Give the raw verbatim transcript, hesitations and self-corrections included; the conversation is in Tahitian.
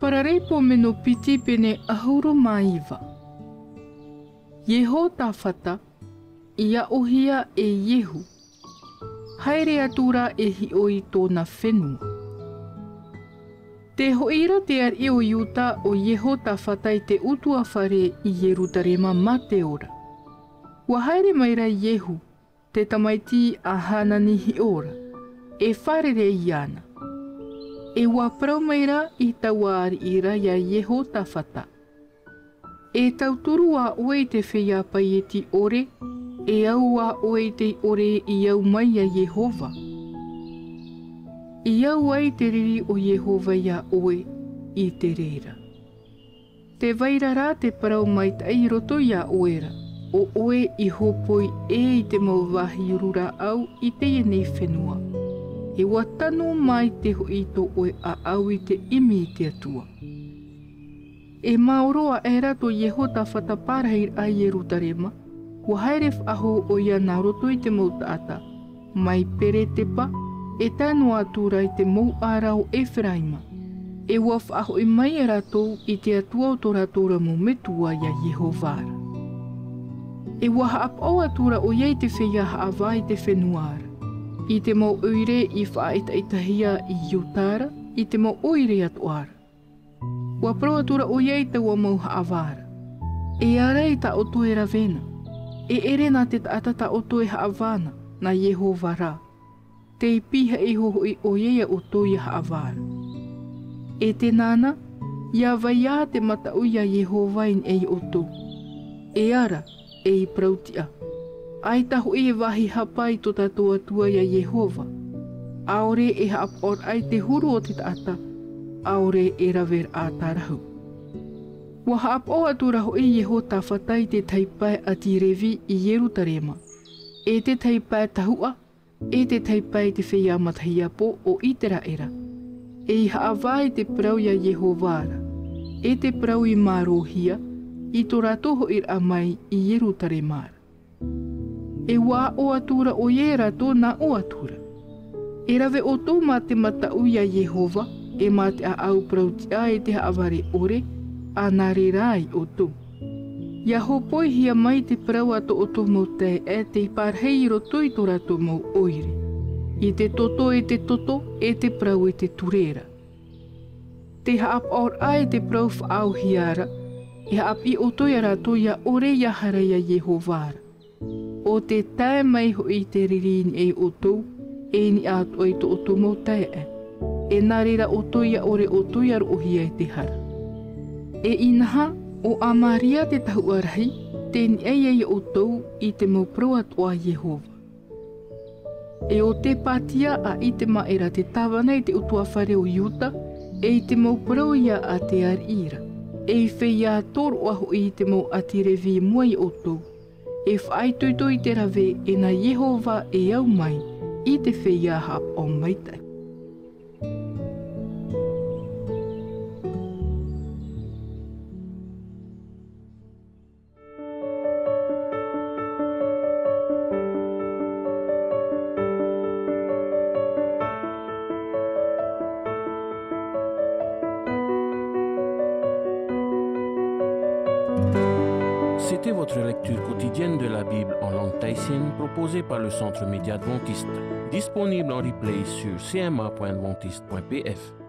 Paraleipomeno piti, pene ʻahuru mā iva. Iehosaphata, i aʻohia e Iehu. Haere atu ra e hiʻo i tōna fenua. Tē hoʻi ra te ariʻi o Iuda ʻo Iehosaphata i te ʻutuāfare i Ierusalema mā te ora. ʻUa haere mai ra Iehu, te tamaiti a Hanani hiʻo ra, e fārerei iāna. E ʻua parau mai ra i taua ariʻi ra iā Iehosaphata. E tauturu ā ʻoe i te feiā paieti ʻore, e au ā ʻoe i te ʻore i au mai iā Iehova. I au ai te riri o Iehova iā ʻoe i te reira. Tē vai ra rā te parau maitaʻi i roto iā ʻoe ra, ʻo ʻoe i hōpoi ʻē i te mau vāhi uru rāʻau i teie nei fenua. E ʻua tanu maitaʻi hoʻi tō ʻoe ʻāʻau i te ʻimi i te Atua. E maoro aʻera tō Iehosaphata pārahiraʻa i Ierusalema, ʻua haere faʻahou ʻoia nā roto i te mau taʻata, mai Beeresheba, e tae noa atu ra i te mouʻa ra o Eferaima. E ʻua faʻahoʻi mai e rātou i te Atua o tō rātou ra mau metua iā Iehova ra. E ʻua haʻapaʻo atu ra ʻoia i te feiā haʻavā i te fenua ra, i te mau ʻoire i faʻaʻetaʻetahia i Iuda ra, i te mau ʻoire atoʻa ra. ʻUa parau atu ra ʻoia i taua mau haʻavā ra, E ara i tā ʻoutou e rave na, e ʻere nā te taʻata tā ʻoutou e haʻavā na, nā Iehova rā. Tei pīhaʻi iho hoʻi ʻoia iā ʻoutou ʻia haʻavā ra. E tē nā na, ʻia vai ā te mataʻu iā Iehova i niʻa iā ʻoutou. E ara, ei parau-tiʻa. ʻAita hoʻi e vāhi hapa i tō tātou Atua iā Iehova. ʻAore e haʻapaʻoraʻa i te huru o te taʻata, ʻaore e raveraʻa tārahu. ʻUa haʻapaʻo atu ra hoʻi Iehosaphata i te tahi pae ʻāti Levi i Ierusalema, e te tahi pae tahuʻa, e te tahi pae i te feiā matahiapo o Iseraela, ei haʻavā i te parau iā Iehova ra, e te parau i mārohia, i tō rātou hoʻiraʻa mai i Ierusalema ra. E ʻua aʻo atu ra ʻoia iā rātou, nā ʻō atu ra, E rave ʻoutou mā te mataʻu iā Iehova, e mā te ʻāʻau parau-tiʻa, e te haʻavare ʻore, ā, nā reira ā ʻoutou. ʻIa hōpoihia mai te parau a tō ʻoutou mau taeaʻe tei pārahi i roto i tō rātou mau ʻoire, i te toto e te toto, e te parau e te ture ra. Te haʻapaʻoraʻa e te parau faʻaauhia ra, e haʻapiʻi ʻoutou iā rātou ʻia ʻore ʻia haere iā Iehova ra. ʻO te tae mai hoʻi te riri i niʻa iā ʻoutou, e i niʻa atoʻa i tō ʻoutou mau taeaʻe. E nā reira ʻoutou ʻia ʻore ʻoutou ʻia roʻohia e te hara. E inaha, ʻo Amaria te tahuʻa rahi, tei niʻa iā ʻoutou i te mau parau atoʻa a Iehova. E ʻo Sepatia a Isemaela te tāvana i te ʻutuāfare o Iuda, e i te mau parau ia a te ariʻi ra, e i feiā tōroʻa hoʻi i te mau ʻāti Levi i mua iā ʻoutou, e faʻaitoito i te rave e nā Iehova e au mai i te feiā haʻapaʻo maitaʻi. C'était votre lecture quotidienne de la Bible en langue tahitienne proposée par le Centre Média Adventiste, disponible en replay sur C M A point adventiste point P F.